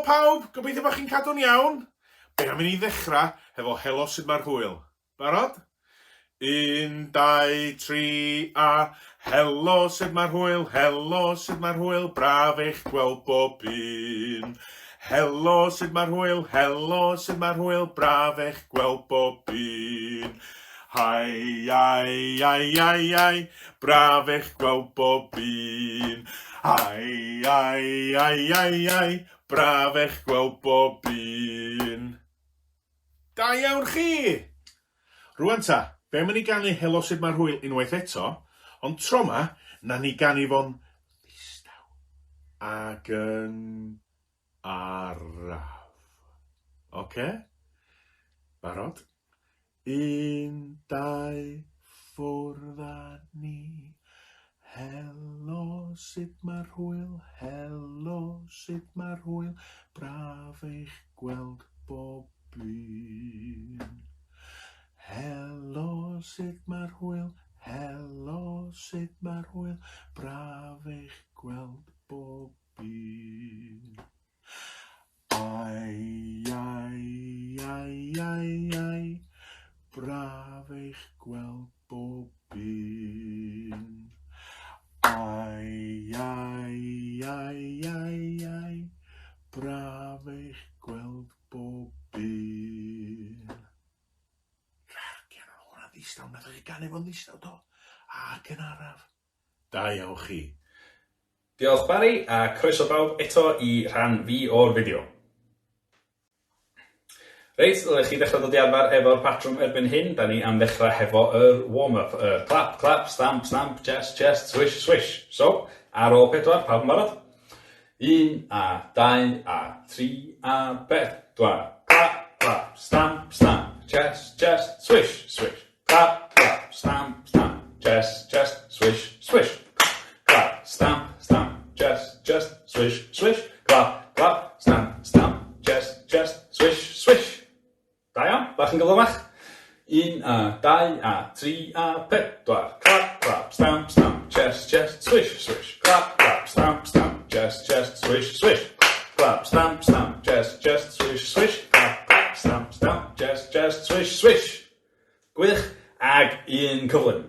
pawb, gobeithio bod chi'n cadw'n iawn. Be am i ni ddechrau hefo Helo Sut Mae'r Hwyl. Barod? Un, dau, tri, a Helo sut mae'r hwyl, helo sut mae'r hwyl, braf eich gweld bob un. Helo sut mae'r hwyl, helo sut mae'r hwyl, braf eich gweld bob un. Hai, ai, ai, ai, ai, braf eich gweld bob un. Ai, ai, ai, ai, ai, braf eich gweld bob un. Da iawn chi! Rwan ta, be am i ni ganu Helo Sut Mae'r Hwyl unwaith eto, ond tro 'ma, na ni ganu fo'n ddistaw ac yn araf. Oce? Barod? Un, dau, ffwrdd â ni. Helo, sut mae'r hwyl? Helo, sut mae'r hwyl? Braf eich gweld bob un. Helo, sut mae'r hwyl? Helo, sut mae'r hwyl? Braf eich gweld bob un. Ai, ai, ai, ai, ai, braf eich gweld bob un. Ai, ai, ai, ai, ai, braf eich gweld bob un. Rhagian o'n hwnna'n ddistaw, nath chi ganu fo'n ddistaw do, ac yn araf. Da iawn chi. Diolch Barry, a croeso bawb eto i rhan fi o'r fideo. Reit, ddylech chi ddechrau dod i arfer efo'r patrwm erbyn hyn. Da ni am ddechrau hefo yr warm-up, y clap, clap, stamp, stamp, chest, chest, swish, swish. So, ar ôl pedwar, pawb yn barod? Un, a, dau, a, tri, a, pedwar. Clap, clap, stamp, stamp, chest, chest, swish, swish. Clap, clap, stamp, stamp, chest, chest, swish, swish. Clap, stamp, stamp, chest, chest, swish, swish. Clap, clap, stamp, stamp, chest, chest, swish, swish. Da iawn, bach yn gyflymach. Un a dau a tri a pedwar. Clap, clap, stamp, stamp, chest, chest, swish, swish. Clap, clap, stamp, stamp, chest, chest, swish, swish. Clap, stamp, stamp, chest, chest, swish, swish. Clap, clap, stamp, stamp, chest, chest, swish, swish. Gwych, ag un cyflym.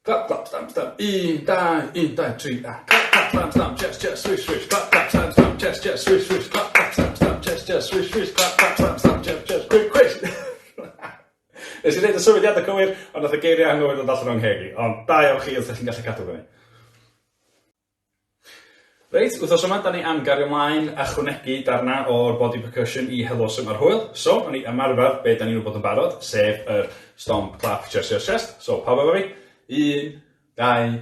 Clap, clap, stamp, stamp, un, dau, un, dau, tri, a clap, clap, stamp, stamp, chest, chest, swish, swish, clap, clap, stamp, stamp, chest, chest, swish, swish, clap, clap, stamp, stamp, chest, chest, swish, swish, clap, clap, stamp, stamp, chest, chest, quick, quick. Nes i wneud y symudiadau cywir, ond nath y geiriau anghywir ddod allan o'n ngheg i. Ond da iawn chi os ydych chi'n gallu cadw fyny. Reit, wythnos yma, da ni am gario mlaen a chwnegu darna o'r body percussion i Helo Sut Mae'r Hwyl. So, nawn ni ymarfer be da ni'n wybod yn barod, sef yr stomp, clap, chest, chest, chest. So, pawb efo fi? Un, dau,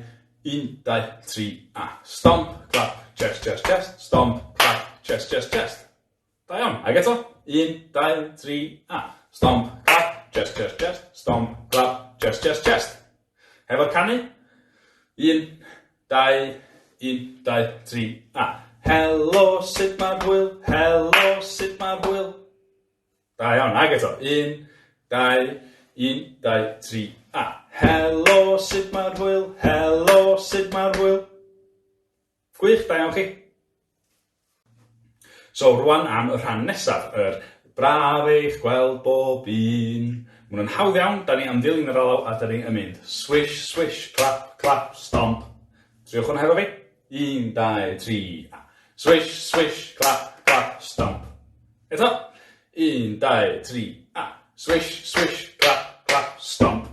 un, dau, tri, a. Stomp, clap, chest, chest, chest. Stomp, clap, chest, chest, chest. Da iawn. Ag eto. Un, dau, tri, a. Stomp, clap, chest, chest, chest. Stomp, clap, chest, chest, chest. Hefo'r canu. Un, dau, un, dau, tri, a. Helo, sut mae'r hwyl? Helo, sut mae'r hwyl? Da iawn. Ag eto. Un, dau, un, dau, tri, a. Helo, sut mae'r hwyl? Helo, sut mae'r hwyl? Gwych, da iawn chi. So rwan am y rhan nesaf, yr braf eich gweld bob un. Ma' hwnna'n hawdd iawn, da ni am ddilyn yr alaw a da ni yn mynd swish, swish, clap, clap, stomp. Triwch hwnna hefo fi. Un, dau, tri, a swish, swish, clap, clap, stomp. Eto. Un, dau, tri, a swish, swish, clap, clap, stomp.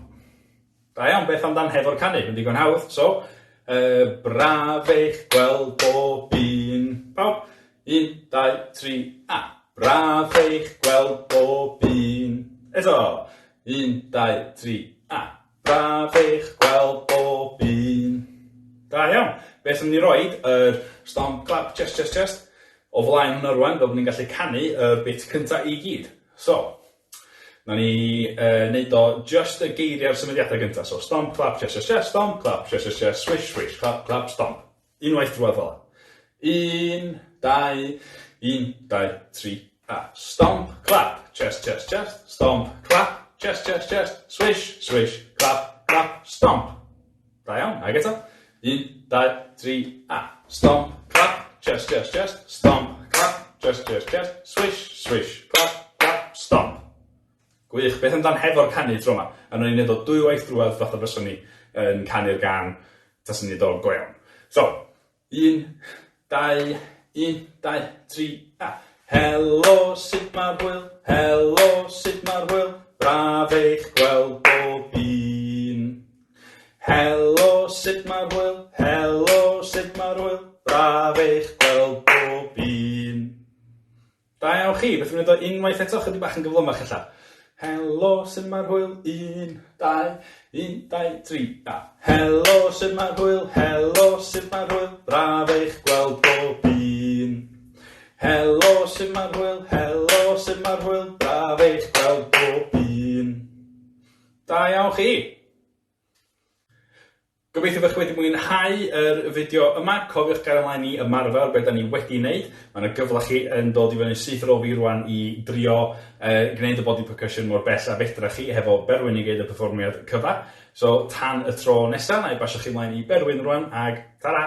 Da iawn, beth amdan hefo'r canu? Mae'n digon hawdd, so uh, braf eich gweld bob un. Pawb, un, dau, tri, a. Braf eich gweld bob un. Eto, un, dau, tri, a. Braf eich gweld bob un. Da iawn. Beth am ni roed yr stomp, clap, chest, chest, chest o flaen hwnna rwan, fel bod ni'n gallu canu y bit cynta i gyd. So, Nawn ni yy neud o jyst y geiriau'r symudiadau gynta. So stomp, clap, chest, chest, chest, stomp, clap, chest, chest, chest, swish, swish, clap, clap, stomp. Unwaith drwodd fel 'a. Un, dau, un, dau, tri, a. Stomp, clap, chest, chest, chest, stomp, clap, chest, chest, chest, swish, swish, clap, clap, stomp. Da iawn, ag eto. Un, dau, tri, a. Stomp, clap, chest, chest, chest, stomp, clap, chest, Chest, chest, chest. Swish, swish, clap, clap, stomp. Gwych. Beth amdan hefo'r canu tro 'ma? A nawn ni neud o dwywaith drwadd fatha fyswn ni yn canu'r gân taswn ni'n neud o go iawn. So, un, dau, un, dau, tri, a. Helo, sut mae'r hwyl? Helo, sut mae'r hwyl? Braf eich gweld bob un. Helo, sut mae'r hwyl? Helo, sut mae'r hwyl? Braf eich gweld bob un. Da iawn chi, beth am wneud o unwaith eto, chydig bach yn gyflymach ella. Helo, sut mae'r hwyl? Un, dau, un, dau, tri, a. Helo, sut mae'r hwyl? Helo, sut mae'r hwyl? Braf eich gweld bob un. Helo, sut mae'r hwyl? Helo, sut mae'r hwyl? Braf eich gweld bob un. Da iawn chi! Gobeithio bod chi wedi mwynhau yr fideo yma. Cofiwch gario ymlaen i ymarfer be da ni wedi wneud. Mae yna gyfle chi yn dod i fyny syth ar ôl fi rwan i drio uh, gwneud y body percussion mor bell a fedra chi hefo Berwyn i gael y perfformiad cyfa. So tan y tro nesaf, na i basio chi ymlaen i Berwyn rwan, ag ta-ra!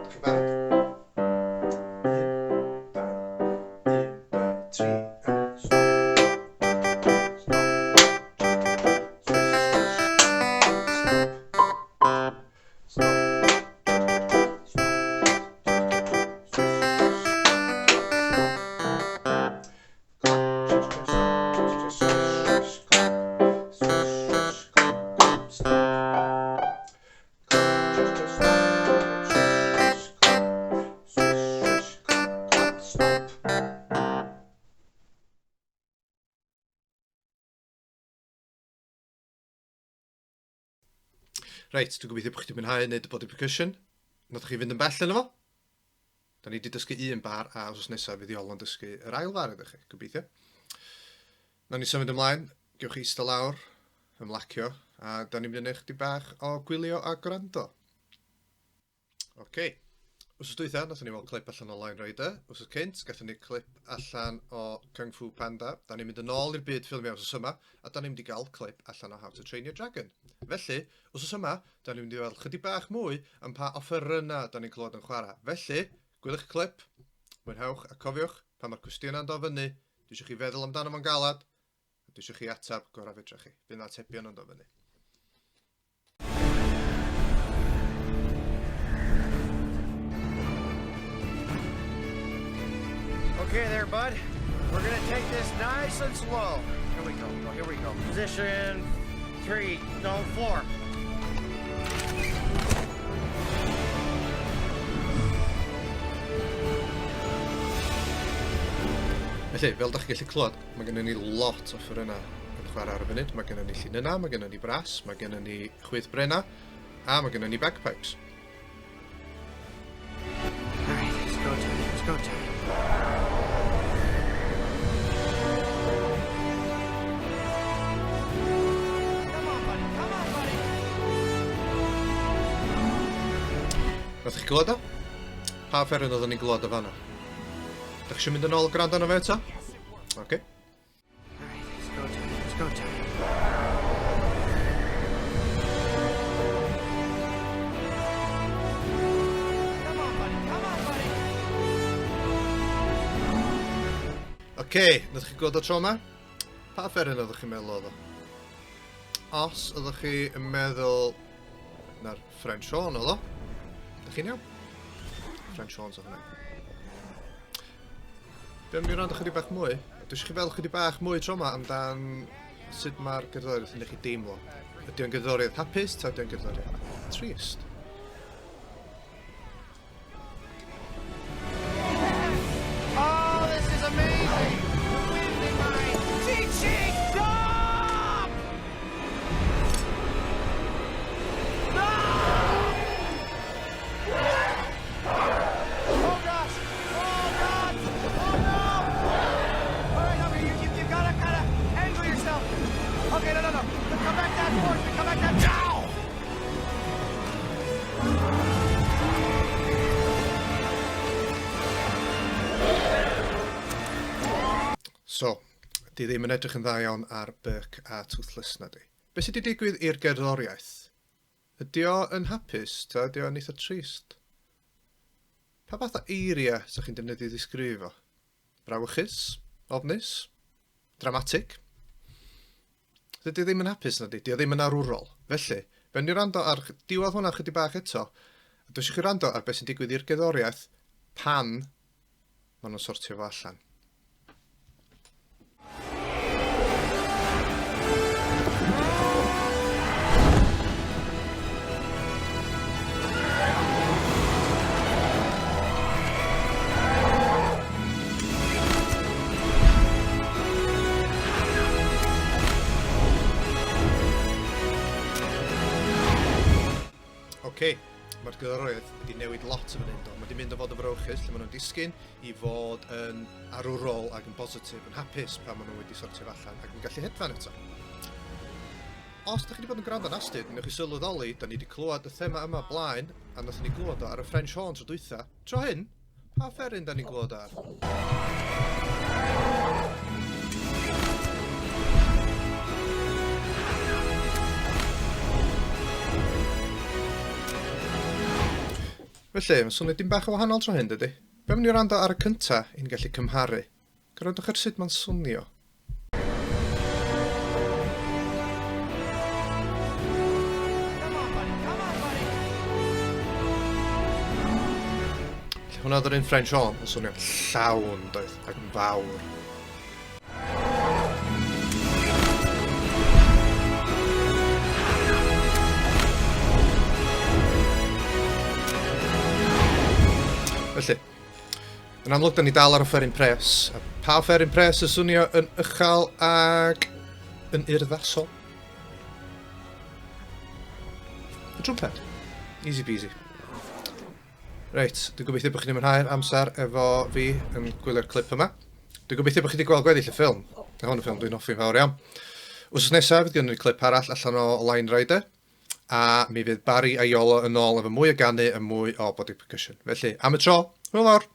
Chi'n barod? Un, dau, un, dau, tri, a stop. Stop. Swish, swish. Stop. Stop. Stop. Swish, swish. Stop. Clap, swish, swish, swish, swish, clap. Swish, swish, clap, clap, stop. Clap, swish, swish, clap, swish, swish, clap, clap, stop. Reit, dwi'n gobeithio bod chi wedi mwynhau wneud y body percussion. Nathoch chi fynd yn bell yno fo? Da ni wedi dysgu un bar a wsos nesaf fydd Iolo'n dysgu yr ail far iddo chi, gobeithio. Nawn ni symud ymlaen, gewch chi eistedd lawr, ymlacio, a da ni'n mynd i wneud chydig bach o gwylio a gwrando. Oce. Okay. Wsos dwytha, nathon ni weld clip allan o Line Rider. Wsos cynt, gathon ni clip allan o Kung Fu Panda. Da ni'n mynd yn ôl i'r byd ffilmiau wsos yma, a da ni'n mynd i gael clip allan o How to Train Your Dragon. Felly, wsos yma, da ni'n mynd i weld chydig bach mwy am pa offerynnau da ni'n clywed yn chwarae. Felly, gwyliwch y clip, mwynhewch a cofiwch, pan mae'r cwestiynau'n dod fyny, dwi eisiau chi feddwl amdano fo'n galad, a dwi eisiau chi ateb gorau fedra chi. Fydd 'na atebion yn dod fyny. Okay there, bud. We're gonna take this nice and slow. Here we go. Here we go. Position three, no, four. Felly, fel da chi gallu clywed, mae gennym ni lot o offerynnau yn chwarae ar y funud. Mae gennym ni llinynnau, mae gennym ni brass, mae gennym ni chwyth brena, a mae gennym ni bagpipes. All right, let's go time. Let's go time. Come on, buddy. Come on, buddy. Nath chi glywed o? Pa offeryn oedden ni'n glywed o fanna? Da chi eisiau mynd yn ôl gwrando arno fe eto? Oce. Okay. All right, let's go time. Let's go time. Come on, buddy. Come on, buddy. Oce, okay, nath chi glywed o tro yma? Pa offeryn oeddech chi'n meddwl oedd o? Os oeddech chi yn meddwl na'r French horn oedd o, da chi'n iawn. French horns oedd hwnna. Be am ni wrando chydig bach mwy? Dwi eisiau chi feddwl chydig bach mwy tro yma amdan sut mae'r gerddoriaeth yn eich chi deimlo. Ydy o'n gerddoriaeth hapus ta ydy o'n gerddoriaeth trist? Oh, this is amazing! The wind in my cheek! Stop! No! Oh gosh! Oh God! Oh no! All right, okay, you gotta kinda angle yourself. Okay, no, no, no. Come back down towards me. Come back down. Ow! So, di ddim yn edrych yn dda iawn ar Berk a Toothless na di. Be sydd wedi digwydd i'r gerddoriaeth? Ydy o yn hapus, ta ydy o'n eitha trist? Pa fath o eiriau sa chi'n defnyddio i ddisgrifio fo? Brawychus? Ofnus? Dramatic? Dydy o ddim yn hapus na di, di o ddim yn arwrol. Felly, fe ni wrando ar diwedd hwnna chydig bach eto, a dwi eisiau chi wrando ar beth sy'n digwydd i'r gerddoriaeth pan maen nhw'n sortio fo allan. Oce, mae'r gerddoriaeth wedi newid lot yn fan hyn, do. Mae wedi mynd o fod yn frawychus lle maen nhw'n disgyn i fod yn arwrol ac yn bositif, yn hapus pan maen nhw wedi sortio fo allan ac yn gallu hedfan eto. Os da chi wedi bod yn gwrando yn astud, newch chi sylweddoli, da ni wedi clywed y thema yma blaen, a nathon ni glywed o ar y French horn tro dwytha. Tro hyn, pa offeryn da ni'n glywed ar? Felly, mae'n swnio dim bach o wahanol tro hyn, dydy? Be am ni wrando ar y cynta i ni gallu cymharu? Gwrandwch ar sut mae'n swnio. Felly hwnna oedd yr un French horn yn swnio'n llawn doedd ac yn fawr. Felly, Yn amlwg, da ni dal ar offeryn pres. A pa offeryn pres yn swnio yn uchel ac yn urddasol? Y trumpet. Easy peasy. Reit, dwi'n gobeithio bod chi wedi mwynhau'r amser efo fi yn gwylio'r clip yma. Dwi'n gobeithio bod chi wedi gweld gweddill y ffilm. Mae hwn yn ffilm dwi'n hoffi'n fawr iawn. Wsos nesaf, fydd gennym ni clip arall allan o Line Rider. A mi fydd Barry a Iolo yn ôl efo mwy o ganu a mwy o body percussion. Felly, am y tro, hwyl fawr!